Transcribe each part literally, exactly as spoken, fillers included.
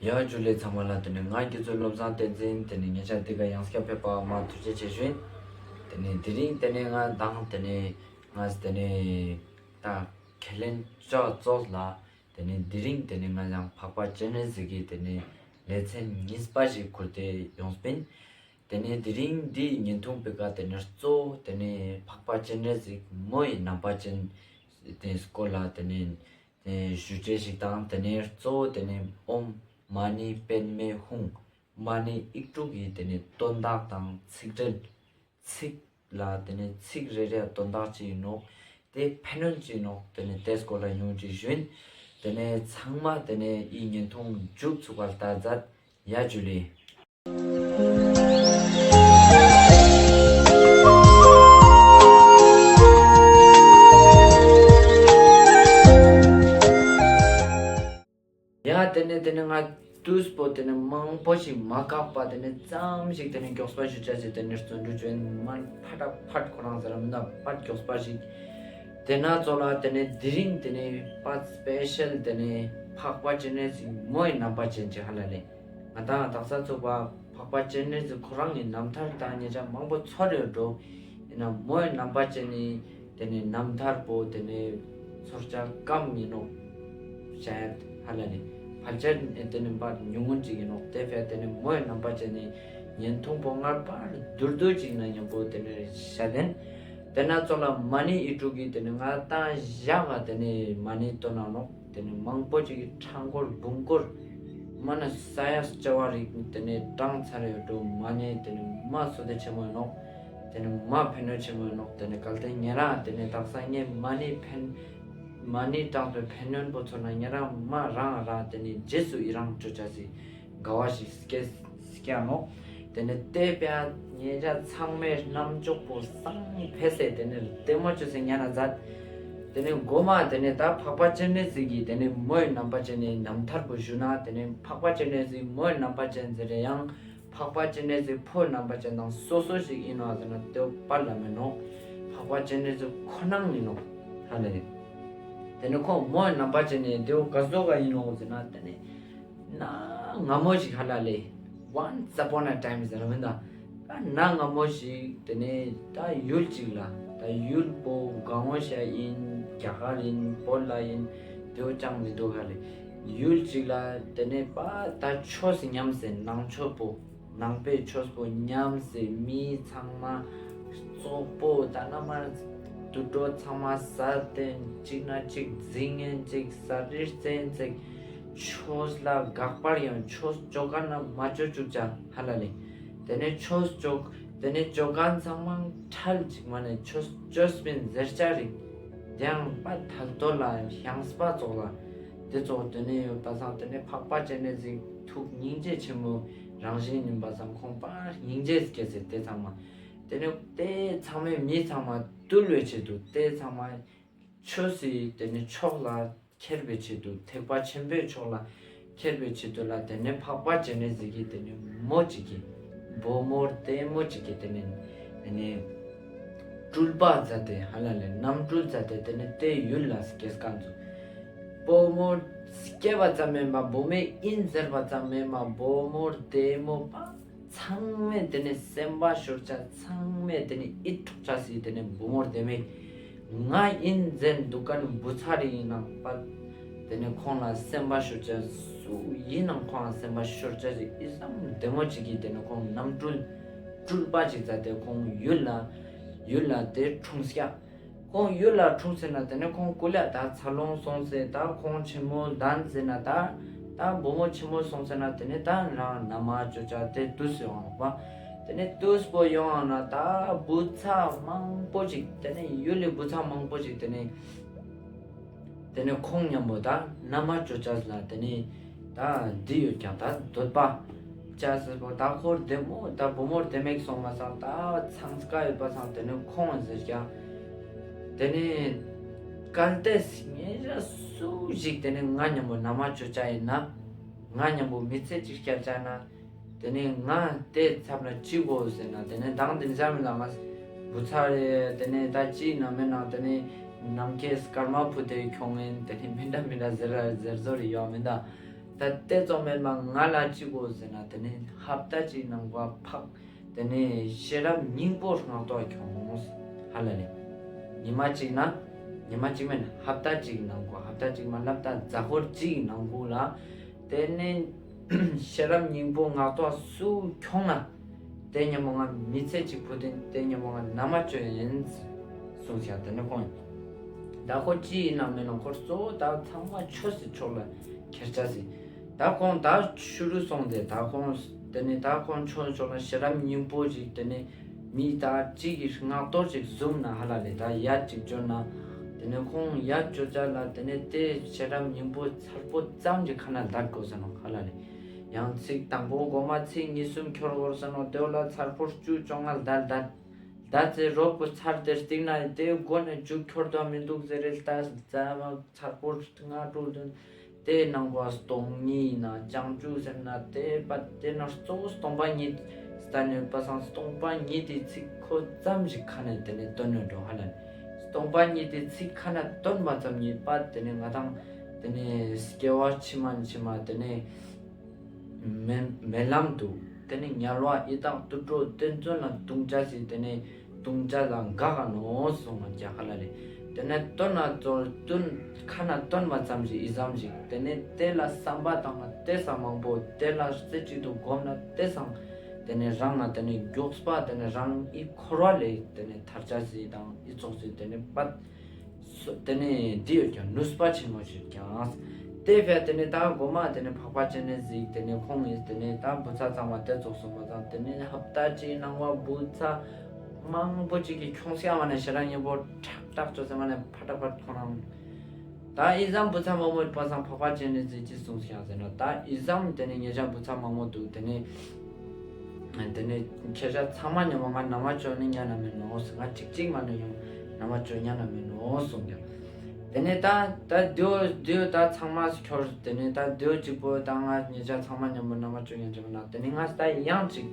ཡ་ཇུ་ལེ་ཚང་མ་ལ། ཏེ་ནེ་ང་དགེ་ཚུལ་བློ་བཟང་བསྟན་འཛིན། ཏེ་ནེ་ཉེ་ཞ་འདི་ཀ་ཡང་སྐྱར་ཕེབས་པ་མ་ཐུགས་རྗེ་ཆེ་ཞུ་ཨིན། ཏེ་ནེ་དེ་རིང་ཏེ་ནེ་ང་དང་ཏེ་ནེ་ང་ཏེ་ནེ་ད་ཁས་ལེན་ཅོ་ཙོགས་ལ། ཏེ་ནེ་དེ་རིང་ཏེ་ནེ་ང་ཡང་འཕགས་པ་སྤྱན་རས་གཟིགས་སི་ཏེ་ནེ་ལེ་ཚན་གཉིས་པ་ཞིག་ཁུར་ཏེ་ཡོངས་པིན། ཏེ་ནེ་དེ་རིང་འདིའི་བརྙན་ཐུང་པོའི་ཀ་ཏེ་ནེ་གཙོ་བོ་ཏེ་ནེ་འཕགས་པ་སྤྱན་རས་གཟིགས་མོའི་རྣམ་པ་ཅན་ཏེ་སྐོར་ལ་ཏེ་ནེ་ཞུ་ཅེས་ཤིག་དང་། ཏེ་ནེ་གཙོ་བོ་ཏེ་ནེ་ཨོཾ་མ་ཎི་པདྨེ་ཧཱུྃ། མ་ཎི་ཡིག་དྲུག་གི་ཏེ་ནེ་དོན་དག་དང་ཚིག་འགྲེལ། ཚིག་ལ་ཏེ་ནེ་ཚིག་རེ་རེ་དོན་དག་ཅི་ཨིན་ནོག། ཏེ་ཕན་ཡོན་ཅི་ཨིན་ནོག། ཏེ་ནེ་ཏེ་སྐོར་ལ་ཉུང་ངུན་ཞིག་ཞུ་ཨིན། ཏེ་ནེ་ཚང་མ་ཏེ་ནེ་འི་བརྙན་ཐུང་མཇུག་ཚུག་པ་ལྟ་མཛད། ཡ་ཇུ་ལེ། ཡ་ཏེ་ནེ་ཏེ་ནེ་ང་ཏུས་པོ་ཏེ་ནེ་མང་པོ་ཞིག་མ་བཀག་པ་ཏེ་ནེ་ཙམ་ཞིག་ཏེ་ནེ་མགྱོགས་པ་ཞུ་ཅེས་སི་ཏེ་ནེ་བརྩོན་འགྲུས་ཅོ་ཨིན། མ་ཕ་ཏ་ཕ་ཏ་ཁོ་རང་ཟེར་ར་མེན་ན་ཕ་ཏ་མགྱོགས་པ་ཞིག། ཏེ་ནེ་ཙོགས་ལ་ཏེ་ནེ་དེ་རིང་ཏེ་ནེ་པ་སྤེ་ཤལ་ཏེ་ནེ་འཕགས་པ་སྤྱན་རས་གཟིགས་མོའི་རྣམ་པ་ཅན་ཅིག་ཧ་ལ་ལེ། ང་དང་དག་ས་ཚུག་པ་འཕགས་པ་སྤྱན་རས་གཟིགས་ཁོ་རང་ངི་རྣམ་ཐར་དང་ཉེ་ཞ་མང་པོ་ཚོར་ཡོད་འགྲོ། ཨིན་ན་མོའི་རྣམ་པ་ཅན་ནི་ཏེ་ནེ་རྣམ་ཐར་པོ་ཏེ་ནེ་ཚོར་ཅེས་ཀམ་ཨིན་ནོག་ཤ་ཡད་ཧ་ལ་ལེ། ཕལ་ཆེར་ཏེ་ནེ་པ་ཉུང་ངུན་ཅིག་ཨིན་ནོག། ཏེ་ཕིའ་ཏེ་ནེ་མོའི་རྣམ་པ་ཅན་ནི་བརྙན་ཐུང་པོ་ང་པར་དུར་དུར་ཅིག་ན་ཉམ་པོ་ཏེ་ནེ་ཤད་དེན། ཏེ་ནེ་ཙོགས་ལ་མ་ཎི་ཡིག་དྲུག་གི་ཏེ་ནེ་ང་དང་ཞག་ག་ཏེ་ནེ་མ་ཎི་ཏོན་ན་ནོག། ཏེ་ནེ་མང་པོ་ཅིག་གི་ཕྲེང་སྐོར་འབུམ་སྐོར་མ་ན་ས་ཡ་བྱེ་བ་རིག་ཏེ་ནེ་བགྲངས་ཚར་ཡོད་འགྲོ། མ་ཎི་ཏེ་ནེ་མ་བསོད་བདེ་ཆེན་མོ་ཨིན་ནོག། ཏེ་ནེ་མ་ཕན་ཡོན་ཆེན་མོ་ཨིན་ནོག། ཏེ་ནེ་གལ་ཏེ་ཉེ་རང་ཏེ་ནེ་དག་ས་ངའེ་མ་ཎི་ཕན་མ་ཎི་བགྲངས་པའི་ཕན་ཡོན་པོ་ཚོར་ན་ཉེ་རང་མ་རང་རང་ཏེ་ནེ་རྗེས་སུ་ཡི་རང་ཅོ་ཅེས་སི་དགའ་བ་ཞིག་སྐྱེས་སྐྱེ་ནོག། ཏེ་ནེ་ཏེ་ཕིའ་ཉེ་ཞ་ཚང་མའེ་རྣམ་ཅོག་པོ་སང་ཕེ་སེ་ཏེ་ནེ་ལྡེ་མོ་ཅོས་སེ་ཉན་ན་མཛད། ཏེ་ནེ་གོ་མ་ཏེ་ནེ་ད་འཕགས་པ་སྤྱན་རས་གཟིགས་སི་ཏེ་ནེ་མོའི་རྣམ་པ་ཅན་ནི་རྣམ་ཐར་པོ་ཞུ་ན་ཏེ་ནེ་འཕགས་པ་སྤྱན་རས་གཟིགས་མོའི་རྣམ་པ་ཅན་ཟེར་རེ་ཡང་འཕགས་པ་སྤྱན་རས་གཟིགས་ཕོའི་རྣམ་པ་ཅན་དང་སོ་སོ་ཞིག་ཨིན་ནོག་ཟེར་ན་ཏེའོ་པར་ལ་མེན་ནོག། འཕགས་པ་སྤྱན་རས་གཟིགས་ཁོ་ནང་ཨིན་ནོག་ཧ་ལ་ལེ། ཏེ་ནེ་ཁོང་མོའི་རྣམ་པ་ཅན་ནི་ཏེའོ་ག་ཟུག་ག་ཨིན་ནོག་ཟེར་ན་ཏེ་ནེ་གནའ་སྔ་མོ་ཞིག་ཧ་ལ་ལེ། Once upon a time ཟེར་ར་མེན་ད། གནའ་སྔ་མོ་ཞིག་ཏེ་ནེ་ད་ཡུལ་ཅིག་ལ་ད་ཡུལ་པོ་གང་བོ་ཞིག་ཨིན། རྒྱ་གར་ཨིན་བོད་ལ་ཨིན་ཏེའོ་ཅང་མི་དུག་ཧ་ལེ། ཡུལ་ཅིག་ལ་ཏེ་ནེ་པ་ད་ཆོས་ཉམས་སེ་ནང་ཆོས་པོ་ནང་པའི་ཆོས་པོ་ཉམས་སེ་མི་ཚང་མ་ཙོག་པོ་ད་ན་མ་དུད་འགྲོ་ཚང་མ་ཟ་སྟེ་ཅིག་ན་ཅིག་རྫི་ངན་ཅིག་ཟ་རིར་རྩེན་ཅིག་ཆོས་ལ་དགག་པར་ཡང་ཆོས་ཅོ་ཁན་ན་མ་ཅོ་ཅུག་ཅ་ཧ་ལ་ལེ། ཏེ་ནེ་ཆོས་ཅོ་ཏེ་ནེ་ཅོ་ཁན་ཚང་མ་ཁྲལ་ཅིག་མ་ནེ་ཆོས་ཅོས་པིན་ཟེར་ཅ་རིག། ཏེ་ཡང་པ་ཐལ་ཏོ་ལ་ཧྱངས་པ་ཙོགས་ལ་ཏེ་ཙོགས་ཏེ་ནེ་ཡོད་པ་སང་ཏེ་ནེ་འཕགས་པ་སྤྱན་རས་གཟིགས་ཐུགས་སྙིང་རྗེ་ཆེན་མོ་རང་བཞིན་ཨིན་པ་སང་ཁོང་པ་སྙིང་རྗེ་སྐྱེས་སེ་ཏེ་ཚང་མ། ཏེ་ནེ་ཏེ་ཚང་མའི་མི་ཚང་མ་བཏུལ་བའི་ཆེད་དུ་ཏེ་ཚང་མ་ཆོས་སི་ཏེ་ནེ་ཕྱོགས་ལ་ཁྱེར་བའི་ཆེད་དུ་ཐེག་པ་ཆེན་པོའི་ཕྱོགས་ལ་ཁྱེར་བའི་ཆེད་དུ་ལ་ཏེ་ནེ་འཕགས་པ་སྤྱན་རས་གཟིགས་སི་ཏེ་ནེ་མོ་ཅིག་གི་བུ་མོ་ལྡེ་མོ་ཅིག་གི་ཏེ་ནེ་ཏེ་ནེ་སྤྲུལ་པ་མཛད་དེ་ཧ་ལ་ལེ་རྣམ་སྤྲུལ་མཛད་དེ་ཏེ་ནེ་ཏེ་ཡུལ་ལ་སྐྱེས་ཁན་ཚུ་བུ་མོ་སྐྱེས་པ་ཙམ་མེན་པ་བུད་མེད་ཨིན་ཟེར་བ་ཙམ་མེན་པ་བུ་མོ་ལྡེ་མོ་པ་ཚང་མས་ཏེ་ནེ་སེམས་པ་ཤོར་ཅ་ཚང་མས་ཏེ་ནེ་ཨིད་འཕྲོག་ཅ་སི་ཏེ་ནེ་བུ་མོ་ལྡེ་མོ་ང་ཨིན་ཟེར་དུག་ཁན་བུ་ཚ་རེ་ཨིན་ནང་པ་ཏེ་ནེ་ཁོང་ལ་སེམས་པ་ཤོར་ཅ་སུ་ཨིན་ནང་ཁོང་ལ་སེམས་པ་ཤོར་ཅ་ཅིག་ཨི་ཙམ་ལྡེ་མོ་ཅིག་གི་ཏེ་ནེ་ཁོང་རྣམ་སྤྲུལ་སྤྲུལ་པ་ཅིག་མཛད་དེ་ཁོང་ཡུལ་ལ་ཡུལ་ལ་ཏེ་འཁྲུངས་སྐྱ། ཁོང་ཡུལ་ལ་འཁྲུངས་ཟེར་ན་ཏེ་ནེ་ཁོང་ཀུ་ལེ་ད་འཚར་ལོངས་སོང་སེ་ད་ཁོང་ཆེན་མོ་ལྡན་ཟེར་ན་ད་ད་བུ་མོ་ཆེན་མོ་སོང་ཟེར་ན་ཏེ་ནེ་ད་རང་ན་མ་ཅོ་ཅ་ཏེ་ཏུས་ཡོང་བ། ཏེ་ནེ་ཏུས་པོ་ཡོང་ན་ད་བུ་ཚ་མང་པོ་ཅིག་ཏེ་ནེ་ཡུལ་ལི་བུ་ཚ་མང་པོ་ཅིག་ཏེ་ནེ་ཏེ་ནེ་ཁོང་ཉམ་པོ་ད་ན་མ་ཅོ་ཅ་ལ་ཏེ་ནེ་ད་འདི་ཡོད་ཀྱང་ད་འདོད་པ་ཅ་ཟེར་པོ་ད་ཁོ་ལྡེ་མོ་ད་བུ་མོ་ལྡེ་མོ་སོང་མ་སང་ད་ཚང་ཀ་ཡོད་པ་སང་ཏེ་ནེ་ཁོང་ཟེར་ཀྱང་ཏེ་ནེ་གལ་ཏེ་ངེ་ར་སུ་ཞིག་ཏེ་ནེ་ང་ཉམ་པོ་ན་མ་ཅོ་ཅ་ཨིན་ན་ང་ཉམ་པོ་མི་ཚེ་ཅིག་སྐྱལ་ཅ་ན་ཏེ་ནེ་ང་ཏེ་ཚབ་ན་ཅི་གོ་ཟེར་ན་ཏེ་ནེ་དང་ཏེ་ནེ་ཟ་མི་ལ་ང་བུ་ཚ་རེ་ཏེ་ནེ་ད་ཅི་ན་མེད་ན་ཏེ་ནེ་ནམ་མཁའི་སྐར་མ་ཕུད་དེ་ཁྱོང་ཨིན་ཏེ་ནེ་མི་འདྲ་མི་འདྲ་ཟེར་ར་ཟེར་ཟོ་རེ་ཡོད་མི་འདྲ། ད་ཏེ་ཙོགས་མེན་པ་ང་ལ་ཅི་གོས་ཟེར་ན་ཏེ་ནེ་ཧབ་ཏ་ཅིག་ནང་གོ་ཕག་ཏེ་ནེ་ཤེས་རབ་སྙིང་པོ་ངག་ཐོག་ཁྱོངས་ཧ་ལ་ལེ། ཉི་མ་ཅིག་ན་ཉི་མ་ཅིག་མེན་ཧབ་ཏ་ཅིག་ནང་གོ་ཧབ་ཏ་ཅིག་མ་ལབ་ད་ཛ་ཧོར་ཅིག་ནང་གོ་ལ་ཏེ་ནེ་ཤེས་རབ་སྙིང་པོ་ངག་ཐོག་སུ་ཁྱོངས་ན་ཏེ་ཉམ་པོ་ང་མི་ཚེ་ཅིག་ཕུད་དེ་ཏེ་ཉམ་པོ་ང་ན་མ་ཅོ་ཨིན་གསུངས་ཤག་ཏེ་ནེ་ཁོང་ད་ཁོ་ཅི་ཨིན་ན་མེན་ན་ཁོ་གཙོ་བོ་ད་ཚང་མ་ཆོས་སི་ཕྱོགས་ལ་ཁྱེར་ཆ་སི། ད་ཁོང་ད་ཕྱི་རུ་སོང་སྟེ་ད་ཁོང་ཏེ་ནེ་ད་ཁོང་ཆོས་ཕྱོགས་ལ་ཤེས་རབ་སྙིང་པོ་ཅིག་ཏེ་ནེ་མི་ད་ཅིག་གི་ངག་ཐོག་ཅིག་ཟུམ་ན་ཧ་ལ་ལེ། ད་ཡ་ཅིག་ཅོ་ན་ཏེ་ནེ་ཁོང་ཡ་ཅོ་ཅ་ལ་ཏེ་ནེ་ཏེ་ཤེས་རབ་སྙིང་པོ་ཚར་པོ་ཙམ་ཅིག་ཁ་ན་ལྡད་གོས་ས་ནོག་ཧ་ལ་ལེ། ཡང་ཚིག་དང་པོ་གོ་མ་ཚིག་གཉིས་གསུམ་ཁྱོར་གོས་ས་ནོག་ཏེ་བོ་ལ་ཚར་པོ་བཅུ་བཅོ་ལྔ་ལྡད་ལྡད་ལྡད་ཚེ་རོབ་ཀོ་ཚར་ཏེ་སྟིང་ན་ཏེ་གོ་ནེ་མཇུག་ཁྱོར་དོ་མི་འདུག་ཟེར་རེ་ལྟ་ཙ་མ་ཚར་པོ་ལྔ་དྲུག་བདུན་ཏེ་ནང་གོ་སྟོང་ཉིད་ན་བྱང་ཆུབ་ཟེར་ན་ཏེ་པ་ཏེ་ན་གཙོ་བོ་སྟོང་པ་ཉིད་ལྟ་ནེ་པ་སང་སྟོང་པ་ཉིད་དི་ཚིག་ཁོ་ཙམ་ཞིག་ཁ་ནེ་ཏེ་ནེ་དོན་ནེ་འགྲོ་ཧ་ལ་ལེ། སྟོང་པ་ཉིད་དི་ཚིག་ཁ་ནེ་དོན་པ་ཙམ་ཉིད་པ་ཏེ་ནེ་ང་དང་ཏེ་ནེ་སྐྱེ་བ་ཕྱི་མ་ཕྱི་མ་ཏེ་ནེ་མེ་མེ་ལམ་དུ་ཏེ་ནེ་དམྱལ་བ་ཡི་དྭགས་དུད་འགྲོ་ཏེ་ཚོ་ལ་ལྟུང་ཅེས་སི་ཏེ་ནེ་ལྟུང་ཅེས་ལ་འགག་ག་ནོག་གསུངས་ཀྱག་ཧ་ལ་ལེ། ཏེ་ནེ་དོན་ན་དོན་ཁ་ནེ་དོན་པ་ཙམ་ཞིག་ཨི་ཙམ་ཞིག་ཏེ་ནེ་ཏེ་ལ་བསམ་པ་བཏང་ན་ཏེ་སང་མང་པོ་ཏེ་ལ་རྩེ་གཅིག་ཏུ་སྒོམ་ན་ཏེ་སང་ཏེ་ནེ་རང་ང་ཏེ་ནེ་མགྱོགས་པ་ཏེ་ནེ་རང་ཨི་འཁོར་བ་ལས་ཏེ་ནེ་ཐར་ཅེས་སི་དང་ཨི་ཙོགས་སི་ཏེ་ནེ་པ་སོ་ཏེ་ནེ་འདི་ཡོད་ཀྱག་ནུས་པ་ཆེན་མོ་ཞིག་ཀྱག་ཏེ་བས་ཏེ་ནེ་ད་གོ་མ་ཏེ་ནེ་འཕགས་པ་སྤྱན་རས་གཟིགས་ཏེ་ནེ་ཁོང་ངི་ཏེ་ནེ་ད་བུ་ཚ་ཚང་མ་ཏེ་ཙོགས་སོང་པ་དང་ཏེ་ནེ་ཧབ་ཏ་ཅིག་ནང་བ་བུ་ཚ་མང་པོ་ཅིག་གི་ཁྱོངས་ཀྱག་མ་ནེ་ཤེས་རབ་སྙིང་པོ་ཁྲག་ཁྲག་ཅོས་ཏེ་མ་ནེ་ཕ་ཏ་ཕ་ཁོ་རང་ད་ཨི་ཙམ་བུ་ཚ་མང་པོ་པ་སང་འཕགས་པ་སྤྱན་རས་གཟིགས་ཅི་གསུངས་ཀྱག་ཟེར་ན་ད་ཨི་ཙམ་ཏེ་ནེ་ཉེ་ཞ་བུ་ཚ་མང་པོ་འདུག་ཏེ་ནེ། ཏེ་ནེ་ཁྱེད་ཅག་ཚང་མ་ཉམ་པོ་ང་ན་མ་ཅོ་ནི་ཉན་ན་མེན་ནོག་ང་ཅིག་ཅིག་མ་ནེ་ཡང་ན་མ་ཅོ་ཉན་ན་མེན་ནོག་གསུངས་ཀྱག་ཏེ་ནེ་ད་ད་དེའོ་དེའོ་ད་ཚང་མ་ཁྱོར་ཏེ་ནེ་ད་དེའོ་གཅིག་པོ་ད་ང་ཉེ་ཞ་ཚང་མ་ཉམ་པོ་ན་མ་ཅོ་ཉན་ཅེས་མེན་ན། ཏེ་ནེ་ང་ད་ཡང་ཅིག་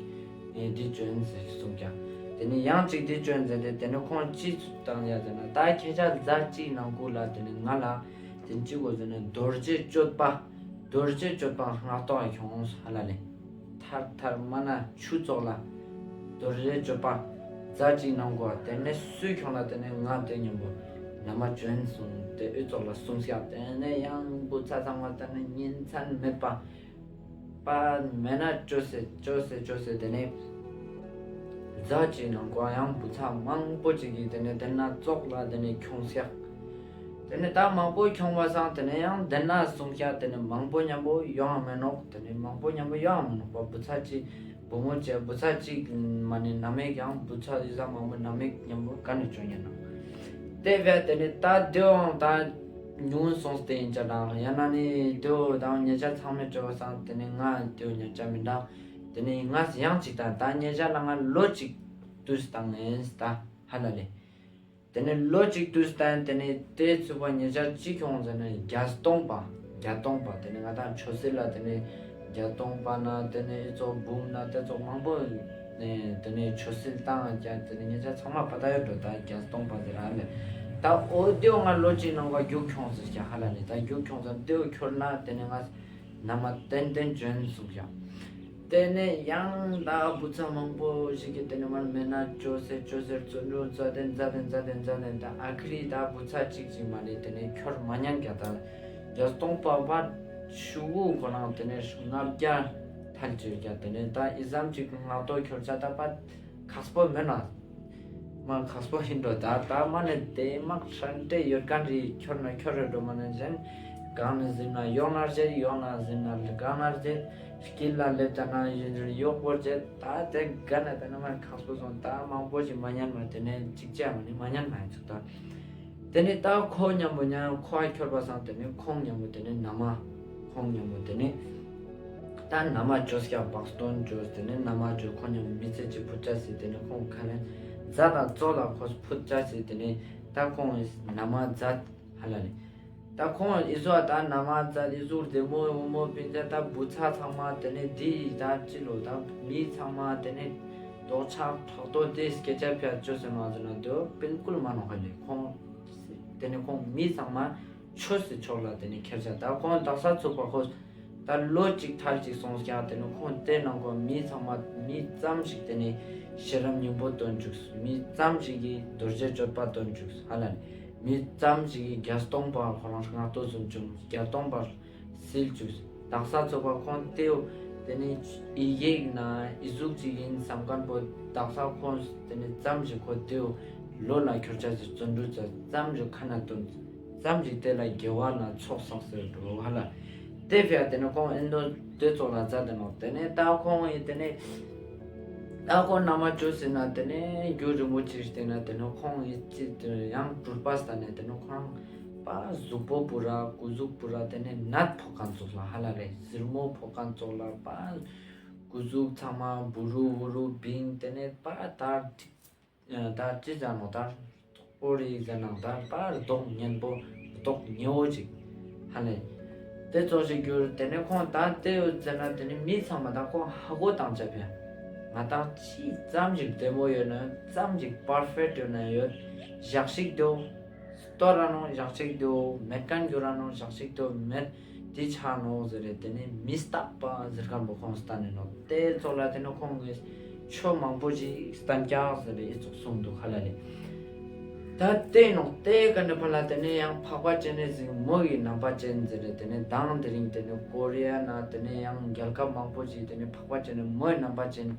ཨེ་འདི་ཅོ་ཨིན་ཟེར་གསུངས་ཀྱག་ཏེ་ནེ་ཡང་ཅིག་འདི་ཅོ་ཨིན་ཟེར་ཏེ་ཏེ་ནེ་ཁོང་ཅི་བཏང་ཡ་ཟེར་ན་ད་ཁྱེད་ཅག་ཟླ་གཅིག་ནང་ཁུལ་ལ་ཏེ་ནེ་ང་ལ་ཏེ་ཅི་གོས་ཟེར་ན་རྡོ་རྗེ་གཅོད་པ་རྡོ་རྗེ་གཅོད་པ་ངག་ཐོག་ཁྱོངས་ཧ་ལ་ལེ། ཐར་ཐར་མ་ན་ཆུ་ཙོགས་ལ་རྡོ་རྗེ་གཅོད་པ་ཟླ་གཅིག་ནང་གོ་ཏེ་ནེ་སུ་ཁྱོངས་ན་ཏེ་ནེ་ང་ཏེ་ཉམ་པོ་ན་མ་ཅོ་ཨིན་གསུངས་ཏེ་ཨི་ཙོགས་ལ་གསུངས་ཀྱག་ཏེ་ནེ་ཡང་བུ་ཚ་ཚང་མ་ཏེ་ནེ་ཉིན་མཚན་མེད་པ་པ་མེད་ན་ཅོས་སེ་ཅོས་སེ་ཅོས་སེ་ཏེ་ནེ་ཟླ་གཅིག་ནང་གོ་ཡང་བུ་ཚ་མང་པོ་ཅིག་གི་ཏེ་ནེ་ཏེ་ན་ཙོགས་ལ་ཏེ་ནེ་ཁྱོངས་ཀྱག་ཏེ་ནེ་ད་མང་པོ་ཁྱོངས་པ་སང་ཏེ་ནེ་ཡང་ཏེ་ན་གསུངས་ཀྱག་ཏེ་ནེ་མང་པོ་ཉམ་པོ་ཡོང་ང་མེན་ནོག་ཏེ་ནེ་མང་པོ་ཉམ་པོ་ཡོང་ང་མེན་ནོག་པ་བུ་ཚ་ཅིག་བུ་མོ་ཅིག་བུ་ཚ་ཅིག་མ་ནེ་ན་མེག་ཡང་བུ་ཚ་ཨི་ཙམ་མང་པོ་ན་མེག་ཉམ་པོ་ག་ནེ་ཅོ་ཉན་ནོག་ཏེ་བས་ཏེ་ནེ་ད་དེའོ་ད་ཉུང་སོང་སྟེ་ཨིན་ཅ་དང་ཡང་ན་ནི་དེའོ་ད་ཉེ་ཞ་ཚང་མས་ཅོ་བ་སང་ཏེ་ནེ་ང་དེའོ་ཉན་ཅ་མེན་ད། ཏེ་ནེ་ང་ཡང་ཅིག་ད་ད་ཉེ་ཞ་ལ་ང་ལོ་གཅིག་དུས་བཏང་ཨིན་ད་ཧ་ལ་ལེ། ཏེ་ནེ་ལོ་གཅིག་དུས་བཏང་ཏེ་ནེ་ཏེ་ཚུག་པ་ཉེ་ཞ་ཅི་ཁྱོངས་ཟེར་ན་བརྒྱད་སྟོང་པ་བརྒྱད་སྟོང་པ་ཏེ་ནེ་ང་དང་ཆོས་སྲིད་ལ་ཏེ་ནེ་བརྒྱད་སྟོང་པ་ན་ཏེ་ནེ་ཨི་ཙོགས་འབུམ་ན་ཏེ་ཙོགས་མང་པོ་ནེ་ཏེ་ནེ་ཆོས་སྲིད་བཏང་ཀྱག་ཏེ་ནེ་ཉེ་ཞ་ཚང་མ་པ་ད་ཡོད་འགྲོ་ད་བརྒྱད་སྟོང་པ་ཟེར་ར་ལེ། ད་འོ་དེའོ་ང་ལོ་གཅིག་ནང་ག་རྒྱུག་ཁྱོངས་ཟེར་ཀྱག་ཧ་ལ་ལེ། ད་རྒྱུག་ཁྱོངས་ཟེར་དེའོ་ཁྱོར་ན་ཏེ་ནེ་ང་ན་མ་ཏན་ཏན་ཅོ་ཨིན་གསུངས་ཀྱག་ཏེ་ནེ་ཡང་ད་བུ་ཚ་མང་པོ་ཞིག་གི་ཏེ་ནེ་མ་མེད་ན་ཅོས་སེ་ཅོས་སེ་བརྩོན་འགྲུས་མཛད་དེ་མཛད་དེ་མཛད་དེ་མཛད་དེ་ད་ཨ་ཁི་རི་ད་བུ་ཚ་གཅིག་ཅིག་མ་ནེ་ཏེ་ནེ་ཁྱོར་མ་ཉན་ཀྱག་ད་བརྒྱད་སྟོང་པ་བ་ཆུ་བོ་ཁོ་རང་ཏེ་ནེ་ལྔ་བརྒྱ་ཐལ་ཅེས་ཀྱག་ཏེ་ནེ་ད་ཨི་ཙམ་ཅིག་ངག་ཐོག་ཁྱོར་ཆ་ད་པ་ཁག་པོ་མེད་ན། མ་ཁག་པོ་ཨིན་འགྲོ་ད་ད་མ་ནེ་ཏེ་མ་ཧྲན་ཏེ་ཡོད་ཁན་རི་ཁྱོར་ན་ཁྱོར་རེ་འགྲོ་མ་ནེ་ཟེར་གང་ནེ་ཟིན་ན་ཡོང་ན་ཟེར་ཡོང་ན་ཟིན་ན་གང་ན་ཟེར་དཀྱིལ་ལ་ལེབ་ད་ན་ཡོག་པོ་ཟེར་ད་ཏེ་ག་ནེ་ད་ན་མ་ཁག་པོ་སོང་ད་མང་པོ་ཞིག་མ་ཉན་མ་ཏེ་ནེ་ཅིག་ཅ་མ་ནེ་མ་ཉན་མ་ཡིན་ཚུགས་ད། ཏེ་ནེ་ད་ཁོ་ཉམ་པོ་ཉམ་ཁོ་ཨ་ཁྱོར་པ་སང་ཏེ་ནེ་ཁོང་ཉམ་པོ་ཏེ་ནེ་ན་མ་ཁོང་ཉམ་པོ་ཏེ་ནེ་ད་ན་མ་ཅོས་ཀྱག་བག་སྟོན་ཅོས་ཏེ་ནེ་ན་མ་ཅོས་ཁོང་ཉམ་པོ་མི་ཚེ་ཅིག་ཕུད་ཅ་སི་ཏེ་ནེ་ཁོང་ཁ་ལེན་ཛ་དང་ཙོགས་ལ་ཁོ་ཕུད་ཅ་སི་ཏེ་ནེ་ད་ཁོང་ན་མ་ཛ་ཧ་ལ་ལེ། ད་ཁོང་ཨི་ཟོ་ད་ན་མ་ཛ་ཨི་ཟུག་བདེ་མོ་འོ་མོ་པིན་ཛ་ད་བུ་ཚ་ཚང་མ་ཏེ་ནེ་འདི་ད་ཅི་ལོ་ད་མི་ཚང་མ་ཏེ་ནེ་རྡོག་ཆག་ཕྲག་དོག་ཏེ་སྐད་ཆ་ཕྱག་ཅོས་སེ་མ་ཟེར་ན་དེའོ་པིལ་ཀུལ་མ་ནོག་ཧ་ལེ། ཁོང་ཏེ་ནེ་ཁོང་མི་ཚང་མ་ཆོས་སི་ཕྱོགས་ལ་ཏེ་ནེ་ཁྱེར་ཆ་ད་ཁོང་དག་ས་ཚུག་པ་ཁོ་ ད་ལོ་གཅིག་ཐལ་ཅིག་སོང་ཀྱང་དེ་ནེ་ཁོང་དེ་ནང་ཁོ་མི་ཚང་མ་མི་ཙམ་ཞིག་དེ་ནེ་ཤེས་རབ་སྙིང་པོ་བཏོན་བཅུག། མི་ཙམ་ཞིག་གི་རྡོ་རྗེ་གཅོད་པ་བཏོན་བཅུག་ཧ་ལ་ལེ། མི་ཙམ་ཞིག་གི་བརྒྱད་སྟོང་པ་ཁོ་རང་སྔགས་བཟླས་བཟུང་བཅུག། བརྒྱད་སྟོང་པ་སིལ་བཅུག། དག་ས་ཚོགས་པ་ཁོང་དེའོ་དེ་ནེ་ཨི་ཡིག་ན་ཨི་ཟུག་ཅིག་ཡིན་བསམ་མཁན་པོ་དག་ས་ཁོང་དེ་ནེ་ཙམ་ཞིག་ཁོ་དེའོ་ལོ་ལ་ཁྱོར་ཆ་ཟེར་བརྩོན་འགྲུས་ཙམ་ཞིག་ཁ་ན་བཏོན། ཙམ་ཞིག་དེ་ལ་དགེ་བ་ན་ཚོགས་བསགས་ཟེར་འགྲོ་ཧ་ལ། དེ་ཕི་ཡ་དེ་ནེ་ཁོང་ཨེ་འདོ་དེ་ཚོགས་ལ་མཛད་དེ་ནོག། དེ་ནེ་ད་ཁོང་ཡིན་དེ་ནེ་ད་ཁོང་ན་མ་བཅོས་ཟེར་ན་དེ་ནེ་རྒྱུ་རིན་པོ་ཆེ་ཞིག་དེ་ན་དེ་ནེ་ཁོང་ཡིན་ཅི་དེ་ཡང་གྲུབ་པ་ས་ནེ་དེ་ནེ་ཁོང་པ་གཟུགས་པོ་པུ་ར་སྐུ་གཟུགས་པུ་ར་དེ་ནེ་ནད་ཕོག་མཁན་ཚོགས་ལ་ཧ་ལ་ལེ། ཟུར་མོ་ཕོག་མཁན་ཚོགས་ལ་པ་སྐུ་གཟུགས་ཚང་མ་བུ་རུ་བུ་རུ་བིང་དེ་ནེ་པ་དར། ད་ཅི་ཟེར་ནོག་ད་ཨོ་རི་ཟེར་ནང་ད་པར་མདོག་ངན་པོ་མདོག་ཉེ་བོ་ཅིག་ཧ་ལེ། དེ་ཚོགས་ཤིག་གྱུར། དེ་ནེ་ཁོང་ད་དེ་ཡོད་ཟེར་ན་དེ་ནེ་མི་ཚང་མ་ད་ཁོང་ཧ་གོ་དང་ཆ་ཕི་ཡ། ང་ཏང་ཅི་ཙམ་ཞིག་བདེ་མོ་ཡོད་ན་ཙམ་ཞིག་པར་ཕེག་ཡོད་ན་ཡོད་ཞག་ཞིག་དེའོ་སྟོར་ར་ནོག། ཞག་ཞིག་དེའོ་མེད་མཁན་གྱུར་ར་ནོག། ཞག་ཞིག་དེའོ་མེད། དེ་ཆ་ནོག་ཟེར་རེ་དེ་ནེ་མི་རྟག་པ་ཟེར་མཁན་པོ་ཁོང་སྟན་ནེ་ནོག། དེ་ཚོགས་ལ་དེ་ནེ་ཁོང་གི་ཆོས་མང་པོ་ཞིག་སྟན་ཀྱག་ཟེར་རེ་ཨི་ཚོགས་གསུངས་འདུག་ཧ་ལ་ལེ། ད་དེ་ནོག། དེ་ཀ་ནེ་ཕར་ལ་དེ་ནེ་ཡང་འཕགས་པ་སྤྱན་རས་གཟིགས་མོ་ཡི་རྣམ་པ་ཅན་ཟེར་རེ་དེ་ནེ་མདང་དེ་རིང་དེ་ནེ་ཀོ་རི་ཡ་ན་དེ་ནེ་ཡང་རྒྱལ་ཁབ་མང་པོ་ཞིག་དེ་ནེ་འཕགས་པ་སྤྱན་རས་མོ་ཡི་རྣམ་པ་ཅན་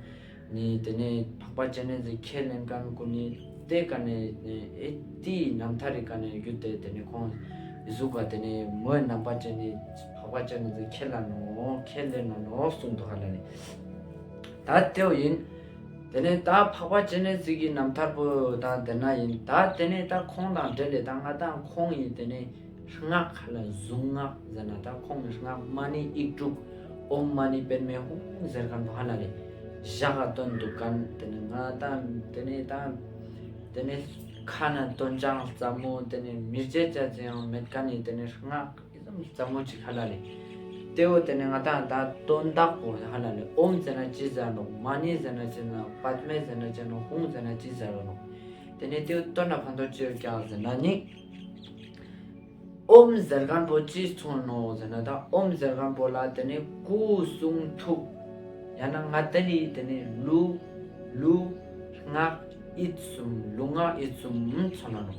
ནི་དེ་ནེ་འཕགས་པ་སྤྱན་རས་གཟིགས་ཁས་ལེན་མཁན་ཀུན་ནི་དེ་ཀ་ནེ་ཨེ་ཏི་རྣམ་ཐར་རི་ཀ་ནེ་བརྒྱུད་དེ་དེ་ནེ་ཁོང་གཟུགས་ཀ་དེ་ནེ་མོའི་རྣམ་པ་ཅན་ནི་འཕགས་པ་སྤྱན་རས་གཟིགས་ཁས་ལེན་ནོག་ཁས་ལེན་ནོག་གསུངས་འདུག་ཧ་ལ་ལེ། ད་དེའོ་ཡིན། དེ་ནེ་ད་འཕགས་པ་སྤྱན་རས་གཟིགས་ཀྱི་རྣམ་ཐར་པོ་ད་དེ་ན་ཡིན། ད་དེ་ནེ་ད་ཁོང་དང་འབྲེལ་ལེ་ད་ང་ད་ཁོང་ཡིན་དེ་ནེ་སྔགས་ཧ་ལ་གཟུངས་སྔགས་ཟེར་ན་ད་ཁོང་གི་སྔགས་མ་ཎི་ཡིག་དྲུག་ཨོཾ་མ་ཎི་པདྨེ་ཧཱུྃ་ཟེར་མཁན་པོ་ཧ་ལ་ལེ། ཞག་ག་བཏོན་འདུག་མཁན་དེ་ནེ་ང་ད་དེ་ནེ་ད་དེ་ནེ་ཁ་ན་བཏོན་ཅང་ཙམ་མོ་དེ་ནེ་མི་རྗེ་ཅ་ཅི་ཡང་མེད་མཁན་ནི་དེ་ནེ་སྔགས་ཙམ་ཙམ་མོ་ཅིག་ཧ་ལ་ལེ། དེའོ་དེ་ནེ་ང་ད་ད་དོན་དག་པོ་ཧ་ལ་ལེ། ཨོཾ་ཟེར་ན་ཅི་ཟེར་ནོག། མ་ཎི་ཟེར་ན་ཅི་ཟེར་ནོག། པདྨེ་ཟེར་ན་ཅི་ཟེར་ནོག། ཧཱུྃ་ཟེར་ན་ཅི་ཟེར་ནོག། དེ་ནེ་དེའོ་དོན་ན་ཕན་ཐོགས་ཅི་ཡོད་ཀྱག་ཟེར་ན་ནི། ཨོཾ་ཟེར་མཁན་པོ་ཅི་མཚོན་ནོག་ཟེར་ན་ད་ཨོཾ་ཟེར་མཁན་པོ་ལ་དེ་ནེ་སྐུ་གསུང་ཐུགས། ཡང་ན་ང་ཏང་ནི་དེ་ནེ་ལུས་ལུས་སྔགས་ཡིད་གསུམ་ལུས་ངག་ཡིད་གསུམ་མཚོན་ན་ནོག།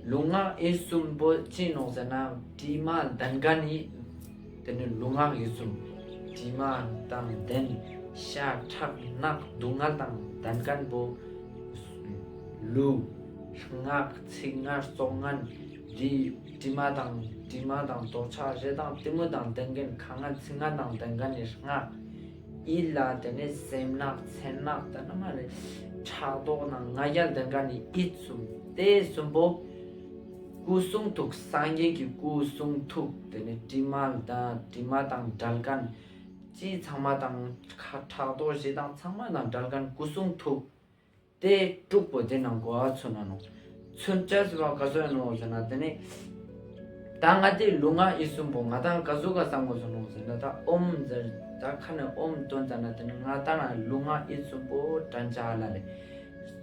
ལུས་ངག་ཡིད་གསུམ་པོ་ཅི་ནོག་ཟེར་ན་དྲི་མ་ལྡན་མཁན་ནི་དེ་ནེ་ལུས་ངག་ཡིད་གསུམ། དྲི་མ་དང་ལྡན་ཤ་ཁྲག་རྣག་སྡུག་བསྔལ་དང་ལྡན་མཁན་པོ། ལུས་ངག་ཚིག་ངན་སོགས་ངན། དྲི་དྲི་མ་དང་དྲི་མ་དང་འདོད་ཆགས་ཞེ་སྡང་གཏི་མུག་དང་ལྡན་མཁན་ཁ་ངན་ཚིག་ངན་དང་ལྡན་མཁན་ནི་སྔགས། ཡིད་ལ་དེ་ནེ་སེམས་ནག་མཚན་ནག་ད་ན་མ་རེ་ཕྲག་དོག་ནང་ང་རྒྱལ་ལྡན་མཁན་ནི་ཡིད་གསུམ། དེ་གསུམ་པོ་སྐུ་གསུང་ཐུགས། སངས་རྒྱས་ཀྱི་སྐུ་གསུང་ཐུགས། དེ་ནེ་དྲི་མ་དང་དྲི་མ་དང་བྲལ་མཁན། ཅི་ཚང་མ་དང་ཁ་ཕྲག་དོག་ཞེ་སྡང་ཚང་མ་དང་བྲལ་མཁན་སྐུ་གསུང་ཐུགས། དེ་དྲུག་པོ་དེ་ནང་གོ་བ་མཚོན་ན་ནོག། མཚོན་ཆ་ཟེར་བ་ག་ཟུག་ཡིན་ནོག་ཟེར་ན་དེ་ནེ་ད་ང་ཏི་ལུས་ངག་ཡིད་གསུམ་པོ་ང་ཏང་ག་ཟུག་ག་བསམ་དགོས་སོ་ནོག་ཟེར་ན་ད་ཨོཾ་ཟེར་ད་ཁ་ནེ་ཨོཾ་བཏོན་ཙ་ན་དེ་ནེ་ང་ཏང་ལུས་ངག་ཡིད་གསུམ་པོ་དྲན་ཆ་ལ་ལེ།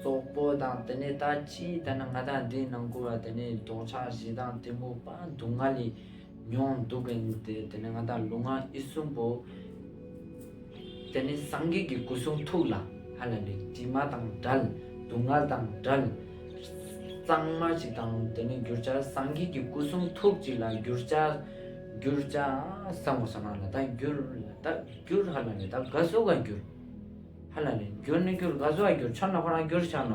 སོག་པོ་དང་དེ་ནེ་ད་ཅི་ད་ན་ང་ཏང་དེ་ནང་གོ་བ་དེ་ནེ་འདོད་ཆགས་ཞེ་སྡང་གཏི་མུག་པ་སྡུག་བསྔལ་ལི་མྱོང་འདུག་ཡིན་ཏེ་དེ་ནེ་ང་ཏང་ལུས་ངག་ཡིད་གསུམ་པོ། དེ་ནེ་སངས་རྒྱས་ཀྱི་སྐུ་གསུང་ཐུགས་ལ་ཧ་ལ་ལེ་དྲི་མ་དང་བྲལ། སྡུག་བསྔལ་དང་བྲལ། གཙང་མ་ཅིག་དང་དེ་ནེ་གྱུར་ཆ་སངས་རྒྱས་ཀྱི་སྐུ་གསུང་ཐུགས་ཅིག་ལ་གྱུར་ཆ་གྱུར་ཆ་བསམ་དགོས་སོ་ན་ལ་ད་གྱུར་ད་གྱུར་ཧ་ལ་ལེ་ད་ག་ཟུག་ག་གྱུར། ཧ་ལ་ལེ། གྱུར་ནི་གྱུར་ག་ཟུག་ག་གྱུར་ཆ་ན་ཁོ་རང་གྱུར་ཆ་ན།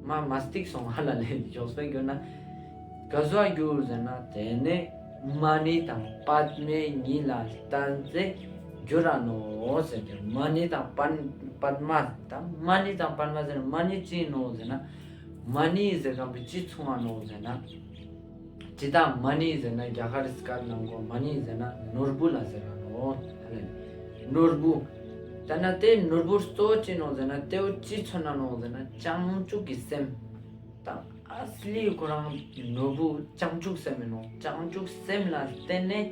མ་མ་སྟིག་སོང་ཧ་ལ་ལེ། ཞོགས་པའི་གྱུར་ན། ག་ཟུག་ག་གྱུར་ཟེར་ན་དེ་ནེ་མ་ཎི་དང་པདྨེ་གཉིས་ལ་བརྟེན་ཏེ་གྱུར་ར་ནོག་ཟེར་ཏེ་མ་ཎི་དང་པད་པདྨ་དང་མ་ཎི་དང་པདྨ་ཟེར་ན་མ་ཎི་ཅི་ནོག་ཟེར་ན། མ་ཎི་ཟེར་མཁན་པོ་ཅི་མཚོན་ན་ནོག་ཟེར་ན། ཇི་ལྟར་མ་ཎི་ཟེར་ན་རྒྱ་གར་སྐད་ནང་གོ་མ་ཎི་ཟེར་ན་ནོར་བུ་ལ་ཟེར་ར་ནོག། ནོར་བུ། ད་ན་དེ་ནོར་བུ་གཙོ་བོ་ཅི་ནོག་ཟེར་ན་དེ་བོ་ཅི་མཚོན་ན་ནོག་ཟེར་ན་བྱང་ཆུབ་ཀྱི་སེམས། ད་ཨ་སི་ལི་ཁོ་རང་ནོར་བུ་བྱང་ཆུབ་སེམས་ཡིན་ནོག། བྱང་ཆུབ་སེམས་ལ་བརྟེན་ནས་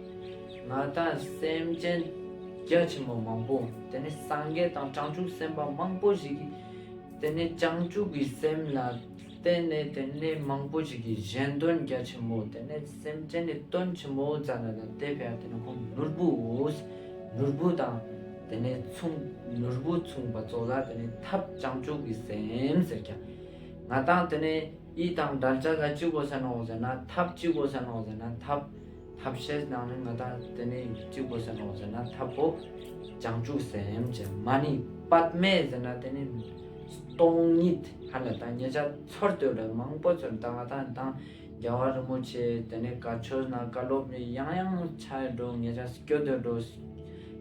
ང་ད་སེམས་ཅན་རྒྱ་ཆེན་པོ་མང་པོ་དེ་ནེ་སངས་རྒྱས་དང་བྱང་ཆུབ་སེམས་དཔའ་མང་པོ་ཞིག་གིས་དེ་ནེ་བྱང་ཆུབ་ཀྱི་སེམས་ལ། དེ་ནས་དེ་ནས་མང་པོ་ཞིག་གི་གཞན་དོན་རྒྱ་ཆེན་མོ། དེ་ནས་སེམས་ཅན་ནི་དོན་ཆེན་མོ་མཛད་ན་དང་དེ་ཕི་ཡ་དེ་ནས་ཁོང་ནོར་བུ། ནོར་བུ་དང་དེ་ནས་མཚུངས། ནོར་བུ་མཚུངས་པ་ཙོགས་ལ་དེ་ནས་ཐབས་བྱང་ཆུབ་ཀྱི་སེམས་ཟེར་ཀྱང་། ང་དང་དེ་ནས་ཨི་དང་འབྲལ་ཆ་ལ་ཅི་དགོས་ས་ནོག་ཟེར་ན་ཐབས། ཅི་དགོས་ས་ནོག་ཟེར་ན་ཐབས། ཐབས་ཤེས་ནང་ནས་ང་དང་དེ་ནས་ཅི་དགོས་ས་ནོག་ཟེར་ན་ཐབས་པོ་བྱང་ཆུབ་སེམས་ཅན། མ་ཎི་པདྨེ་ཟེར་ན་དེ་ནས་སྟོང་ཉིད་ཧ་ལ་དང་ཉེ་ཆར་ཚོར་ཏེ་འགྲོ་མང་པོ་ཚོར་དང་ང་དང་དང་རྒྱལ་བ་རིན་པོ་ཆེ་དེ་ནས་བཀའ་ཆོས་ན་བཀའ་སློབ་ནས་ཡང་ཡང་ཆ་འགྲོ་ཉེ་ཆར་སྐྱོད་དེ་འགྲོ།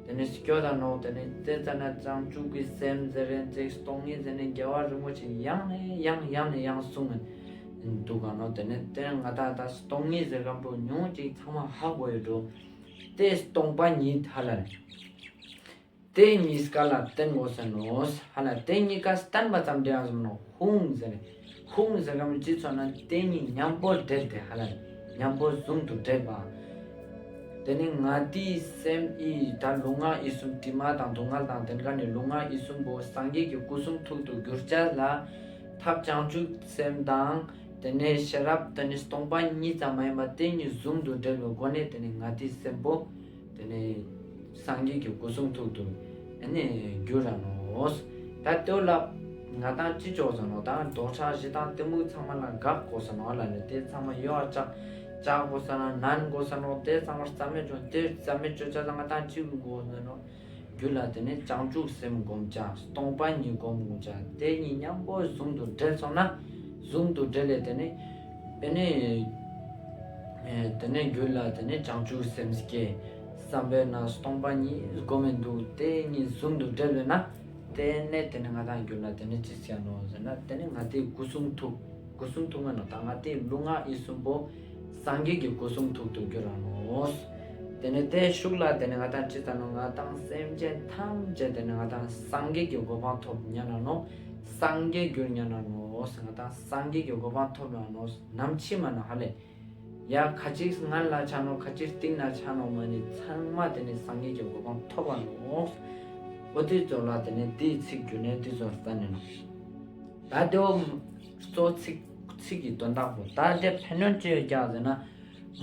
དེ་ནས་སྐྱོད་ད་ནོག་དེ་ནས་དེ་ཙ་ན་བྱང་ཆུབ་ཀྱི་སེམས་ཟེར་རེན་ཅིག་སྟོང་ཉིད་ཟེར་ནས་རྒྱལ་བ་རིན་པོ་ཆེ་ཡང་ནས་ཡང་ཡང་ནས་ཡང་གསུང་ངིན། འདུག་ག་ནོག་དེ་ནས་དེ་ང་དང་ད་སྟོང་ཉིད་ཟེར་མཁན་པོ་ཉུང་ཅིག་ཚང་མ་ཧ་གོ་ཡོད་འགྲོ། དེ་སྟོང་པ་ཉིད་ཧ་ལ་ནི། དེ་གཉིས་ཀ་ལ་བརྟེན་དགོས་ས་ནོག་ཧ་ལ། དེ་གཉིས་ཀ་བརྟེན་པ་ཙམ་དེ་ཡང་ཟེར་ནོག་ཧཱུྃ་ཟེར་ནས། ཧཱུྃ་ཟེར་མཁན་པོ་ཅི་ཙོགས་ན་དེ་གཉིས་མཉམ་པོ་འབྲེལ་ཏེ་ཧ་ལ་ནི། མཉམ་པོ་ཟུང་དུ་འབྲེལ་བ། དེ་ནས་ང་དེའི་སེམས་ཨི་ད་ལུས་ངག་ཡིད་གསུམ་དྲི་མ་དང་སྡུག་བསྔལ་དང་དེ་ཀ་ནས་ལུས་ངག་ཡིད་གསུམ་པོ་སངས་རྒྱས་ཀྱི་སྐུ་གསུང་ཐུགས་སུ་གྱུར་ཅེས་ལ་ཐབས་བྱང་ཆུབ་སེམས་དང་དེ་ནས་ཤེས་རབ་དེ་ནས་སྟོང་པ་ཉིད་ཙམ་མ་ཡིན་པ་དེ་གཉིས་ཟུང་དུ་འབྲེལ་བའི་སྒོ་ནས་དེ་ནས་ང་དེའི་སེམས་པོ་དེ་ནས་སངས་རྒྱས་ཀྱི་སྐུ་གསུང་ཐུགས་སུ་ཨ་ནི་གྱུར་ར་ནོག་ད་དེ་ལ་ང་དང་ཅི་ཅོ་ས་ནོག་ད་འདོད་ཆགས་ཞེ་སྡང་གཏི་མུག་ཚང་མ་ལ་དགག་དགོས་ས་ནོག་ལ་ནི། དེ་ཚང་མ་གཡོ་བ་བཅག་བཅག་དགོས་ས་ན་ནན་དགོས་ས་ནོག་དེ་ཚང་མ་རྩ་མེད་ཅོ། དེ་རྩ་མེད་ཅོ་ཅེས་ལ་ང་དང་ཅི་དགོས་ས་ནོག་རྒྱུད་ལ་དེ་ནས་བྱང་ཆུབ་སེམས་སྒོམ་ཅེས། སྟོང་པ་ཉིད་སྒོམ་དགོས་ཅེས། དེ་གཉིས་མཉམ་པོ་ཟུང་དུ་འབྲེལ་སོང་ན། ཟུང་དུ་འབྲེལ་ལས་དེ་ནས་ཨ་ནི་ཨེ་དེ་ནས་རྒྱུད་ལ་དེ་ནས་བྱང་ཆུབ་སེམས་སྐྱེ། བསམ་པས་ན་སྟོང་པ་ཉིད་སྒོམ་མི་འདུག་དེ་གཉིས་ཟུང་དུ་འབྲེལ་བས་ན། དེ་ནས་དེ་ནས་ང་དང་རྒྱུད་ལ་དེ་ནས་ཅི་སྐྱེ་ནོག་ཟེར་ན་དེ་ནས་ང་དེའི་སྐུ་གསུང་ཐུགས། སྐུ་གསུང་ཐུགས་མན་ནོག་ད་ང་དེའི་ལུས་ངག་ཡིད་གསུམ་པོ་སངས་རྒྱས་ཀྱི་སྐུ་གསུང་ཐུགས་སུ་གྱུར་ར་ནོག་དེ་ནས་དེ་ཤུགས་ལ་དེ་ནས་ང་དང་ཅི་ཙ་ནོག་ང་དང་སེམས་ཅན་ཐམས་ཅད་དེ་ནས་ང་དང་སངས་རྒྱས་ཀྱི་གོ་འཕང་ཐོབ་ཉན་ན་ནོག་སངས་རྒྱས་གྱུར་ཉན་ན་ནོག་ང་དང་སངས་རྒྱས་ཀྱི་གོ་འཕང་ཐོབ་ན་ནོག་ནམ་འཆི་མ་ན་ཧ་ལེ། ཡ་ཁ་ཅིག་སྔན་ལ་ཆ་ནོག་ཁ་ཅིག་རྟིང་ན་ཆ་ནོག་མ་ནི་ཚང་མ་དེ་ནས་སངས་རྒྱས་ཀྱི་གོ་འཕང་ཐོབ་པ་ནོག་འོ་དེ་ཙོགས་ལ་དེ་ནས་དེའི་ཚིག་རྒྱུ་ནས་དེ་ཙོགས་ལ་ནི་ནོག་ད་དེའོ་གཙོ་ཚིག་ཚིག་གི་དོན་དག་པོ་ད་དེ་ཕན་ཡོན་ཅི་ཡོད་ཀྱག་ཟེར་ན།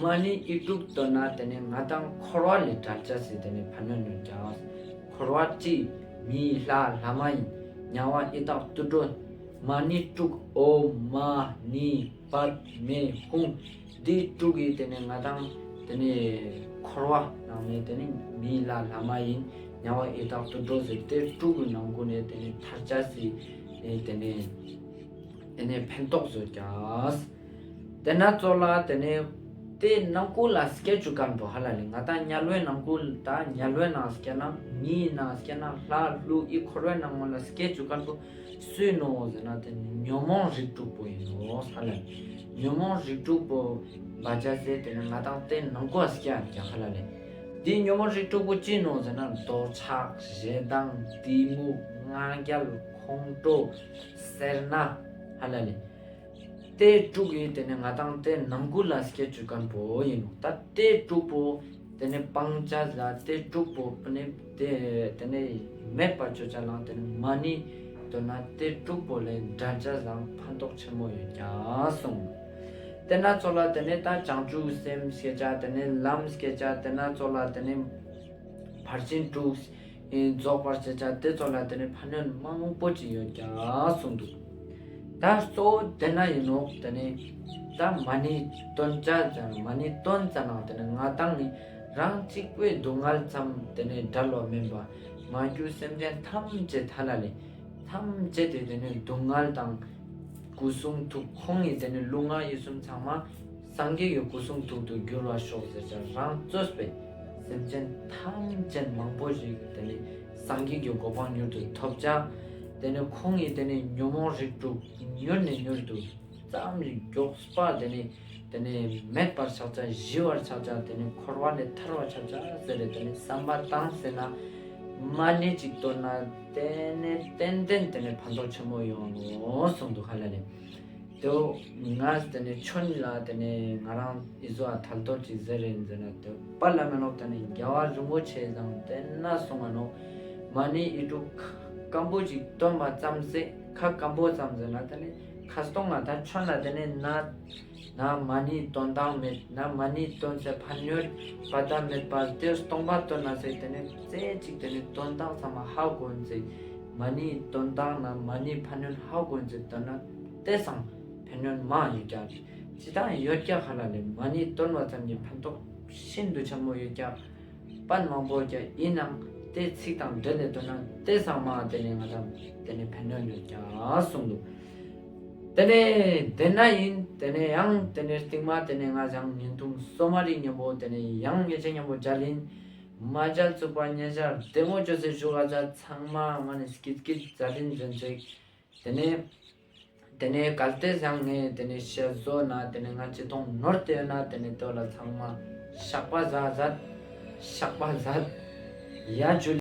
མ་ཎི་ཨི་དྲུག་བཏོན་ན་དེ་ནས་ང་དང་འཁོར་བ་ལས་བྲལ་ཅེས་སི་དེ་ནས་ཕན་ཡོན་ཡོད་ཀྱག་འཁོར་བ་སྤྱི་མི་ལྷ་ལྷ་མ་ཡིན་དམྱལ་བ་ཡི་དྭགས་དུད་འགྲོ། མ་ཎི་དྲུག་ཨོཾ་མ་ཎི་པདྨེ་ཧཱུྃ། འདི་དྲུག་གིས་དེ་ནས་ང་དང་དེ་ནས་འཁོར་བ་ནང་ནས་དེ་ནས་མི་ལྷ་ལྷ་མ་ཡིན་དམྱལ་བ་ཡི་དྭགས་དུད་འགྲོ་ཟེར་དེ་དྲུག་གི་ནང་ཁུལ་ནས་དེ་ནས་ཐར་ཅེས་སི་དེ་ནས་དེ་ནས་ཕན་ཐོགས་ཡོད་ཀྱག་དེ་ན་ཙོགས་ལ་དེ་ནས་དེ་ནང་ཁུལ་ལ་སྐྱེ་བཅུག་མཁན་པོ་ཧ་ལ་ལེ། ང་དང་དམྱལ་བའི་ནང་ཁུལ་ད་དམྱལ་བའི་ནང་སྐྱེ་ན་མིའི་ནང་སྐྱེ་ན་ལྷ་ཀླུ་ཨི་འཁོར་བའི་ནང་ལ་སྐྱེ་བཅུག་མཁན་པོ་སུ་ཡིན་ནོག་ཟེར་ན་དེ་ནི་ཉོན་མོངས་རིགས་དྲུག་པོ་ཡིན་ནོག་ཧ་ལ་ལེ། ཉོན་མོངས་རིགས་དྲུག་པོ་བ་ཅ་ཟེར་དེ་ནི་ང་དང་དེ་ནང་ཁུལ་ལ་སྐྱེ་ཡོད་ཀྱག་ཧ་ལ་ལེ། དེ་ཉོན་མོངས་རིགས་དྲུག་པོ་ཅི་ཡིན་ནོག་ཟེར་ན་འདོད་ཆགས་ཞེ་སྡང་གཏི་མུག་ང་རྒྱལ་ཁོང་ཁྲོ་སེར་སྣ་ཧ་ལ་ལེ། དེ་དྲུག་གིས་དེ་ནས་ང་དང་དེ་ནང་ཁུལ་ལ་སྐྱེ་བཅུག་མཁན་པོ་ཡིན་ནོག་ད་དེ་དྲུག་པོ་དེ་ནས་སྤང་ཅེས་ལ་དེ་དྲུག་པོ་དེ་ནས་དེ་དེ་ནས་མེད་པར་བཅོ་ཅེས་ལ་དེ་ནས་མ་ཎི་བཏོན་ན་དེ་དྲུག་པོ་ལས་བྲལ་ཅེས་ལ་ཕན་ཐོགས་ཆེན་མོ་ཡོད་ཀྱག་གསུངས། དེ་ན་ཙོགས་ལ་དེ་ནས་ད་བྱང་ཆུབ་སེམས་སྐྱེ་ཅེས་དེ་ནས་ལམ་སྐྱེ་ཅེས་དེ་ན་ཙོགས་ལ་དེ་ནས་ཕར་ཕྱིན་དྲུག་ཨེ་རྫོགས་པར་བྱེད་ཅེས་དེ་ཙོགས་ལ་དེ་ནས་ཕན་ཡོན་མང་པོ་ཅིག་ཡོད་ཀྱག་གསུངས་འདུག་ད་གཙོ་བོ་དེ་ན་ཡིན་ནོག་དེ་ནས་ད་མ་ཎི་བཏོན་ཅེས་ཙམ་མ་ཎི་བཏོན་ཙ་ན་དེ་ནས་ང་དང་ནི་རང་གཅིག་པོའི་སྡུག་བསྔལ་ཙམ་དེ་ནས་བྲལ་བ་མིན་པ་མ་གྱུར་སེམས་ཅན་ཐམས་ཅད་ཧ་ལ་ལེ། ཐམས་ཅད་དེ་དེ་ནས་སྡུག་བསྔལ་དང་སྐུ་གསུང་ཐུགས་ཁོང་གི་དེ་ནས་ལུས་ངག་ཡིད་གསུམ་ཚང་མ་སངས་རྒྱས་ཀྱི་སྐུ་གསུང་ཐུགས་སུ་འགྱུར་བར་ཤོག་ཟེར་ཅེས་རང་གཙོས་པའི་སེམས་ཅན་ཐམས་ཅད་མང་པོ་ཞིག་དེ་ནས་སངས་རྒྱས་ཀྱི་གོ་འཕང་མྱུར་དུ་ཐོབ་ཅེས། དེ་ནས་ཁོང་གི་དེ་ནས་ཉོན་མོངས་རིགས་དྲུག་མྱུར་ནས་མྱུར་དུ་ཙམ་ཞིག་མགྱོགས་པ་དེ་ནས་དེ་ནས་མེད་པར་ཆགས་ཅེས་ཞི་བར་ཆགས་ཅེས་དེ་ནས་འཁོར་བ་ལས་ཐར་བར་ཆགས་ཅེས་ཟེར་ཏེ་དེ་ནས་བསམ་པ་བཏང་ཟེར་ན་མ་ཎི་གཅིག་བཏོན་ན་དེ་ནས་ཏན་ཏན་དེ་ནས་ཕན་ཐོགས་ཆེན་མོ་ཡོང་ནོག་གསུངས་འདུག་ཧ་ལ་ལེ། དེའོ་ང་དེ་ནས་ཆོས་ལ་དེ་ནས་ང་རང་ཨི་ཟོ་ཨ་ཐལ་དོར་ཅིག་ཟེར་རིན་ཟེར་ན་དེ་པ་ལ་མེ་ནོག་དེ་ནས་རྒྱལ་བ་རིན་པོ་ཆེ་དང་དེ་ན་གསུང་ང་ནོག་མ་ཎི་ཨི་དྲུག་སྐམ་པོ་ཅིག་བཏོན་པ་ཙམ་ཟེར་ཁ་སྐམ་པོ་ཙམ་ཟེར་ན་དེ་ནས་ ཁ་སྟོང་ང་ད་ཆོ་ན་ཏེ་ནེ་ན་ན་མ་ཎི་འདོན་སྟངས་མེད། ན་མ་ཎི་འདོན་ཟེར་ཕན་ཡོན་པ་ད་མེད་པ་ཏེ་སྟོང་པ་འདོན་ན་ཟེར་ཏེ་ནེ་རྩེ་གཅིག་ཏེ་ནེ་འདོན་སྟངས་ཚང་མ་ཧ་གོ་ཨིན་ཟེར། མ་ཎི་འདོན་སྟངས་ན་མ་ཎི་ཕན་ཡོན་ཧ་གོ་ཨིན་ཟེར་འདོན་ན་ཏེ་སང་ཕན་ཡོན་མང་ཡོད་ཀྱག། ཅི་ཏང་ཡོད་ཀྱག་ཧ་ལ་ལེ། མ་ཎི་འདོན་པ་ཙམ་གྱི་ཕན་ཐོགས་ཤིན་ཏུ་ཆེན་མོ་ཡོད་ཀྱག། པ་མང་པོ་ཡོད་ཀྱག། ཨིན་ནའང་ཏེ་ཚིག་དང་འབྲེལ་ཏེ་འདོན་ན་ཏེ་སང་མ་ཏེ་ནེ་ང་དང་ཏེ་ནེ་ཕན་ཡོན་ཡོད་ཀྱག་གསུངས་འདུག། ཏེ་ནེ་ཏེ་ན་ཨིན། ཏེ་ནེ་ཡང་ཏེ་ནེ་སྟིང་མ་ཏེ་ནེ་ང་ཞའི་བརྙན་ཐུང་སོ་མ་རི་ཉམ་པོ་ཏེ་ནེ་ཡང་ཉེ་ཆ་ཉམ་པོ་མཇལ་ཨིན། མ་མཇལ་ཚུག་པ་ཉེ་ཆར་བདེ་མོ་ཅོས་ཏེ་བཞུགས་ས་ཚང་མ་མ་ནེ་སྐྱིད་སྐྱིད་མཇལ་ཨིན་ཟེར་ཅེས། ཏེ་ནེ་ཏེ་ནེ་གལ་ཏེ་ཡང་ངའི་ཏེ་ནེ་ཤེས་བཟོ་ན་ཏེ་ནེ་ང་ཅི་ཐོང་ནོར་ཏེ་ཡོད་ན་ཏེ་ནེ་ཏོ་ལ་ཚང་མ་ཤགས་པ་ཟ་ཟ་ཤགས་པ་ཟ་ཡ་ཇུ།